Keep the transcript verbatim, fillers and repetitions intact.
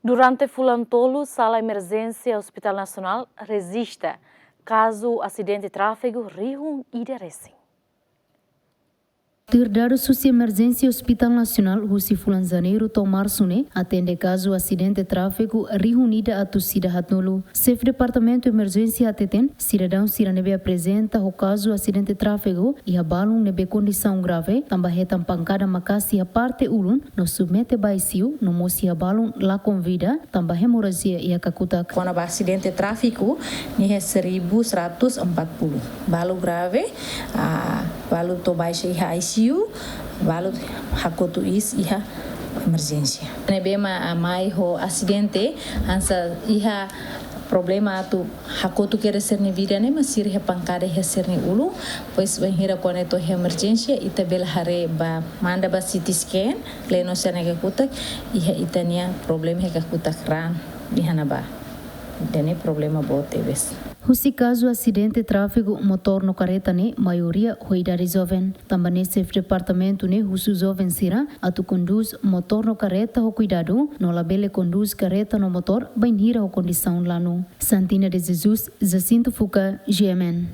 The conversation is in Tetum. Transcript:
Durante fulan tolu, Sala Emerjénsia Hospital Nasionál rejista kazu asidente tráfegu rihun ida resin. Tuir dadus husi Emerjénsia Hospital Nasionál, husi fulan Janeiru to'o Marsu ne'e atende kazu asidente tráfegu rihun ida atus ida haatnulu. Xefe Departamentu Emerjénsia hateten, sidadaun sira ne'ebé aprezenta ho kazu asidente tráfegu iha balun ne'ebé kondisaun grave, tanba hetan pankada maka'as iha parte ulun, no submete ba I C U, no mós iha balun lakon vida, tanba hemorajia iha kakutak. Kona-ba asidente tráfegu, ne'e seribu seratus empat puluh. Balu grave, ah, balu to'o baixa iha I C U, balu hakotu iis iha emerjénsia. Ne'ebé mak, ah, mai ho asidente, hanesan iha problema atu hakotu kedas sira-nia vida ne'e mak sira iha pankada iha sira-nia ulun, pois bainhira kona to'o iha emerjénsia, ita bele haree ba manda ba C T scan, pleno sira-nia kakutak, iha ita-nia problema iha kakutak raan iha ne'ebá. Ida-ne'e problema boot tebes. Husi kazu asidente tráfegu motór no karreta ne'e, maioria ho idade joven. Tanba ne'e xefe departamentu ne'e husu joven sira atu kondús motór no karreta ho kuidadu, no labele kondús karreta no motór bainhira ho kondisaun lanu. Santina de Jesus, Jacinto Fuca, G M N.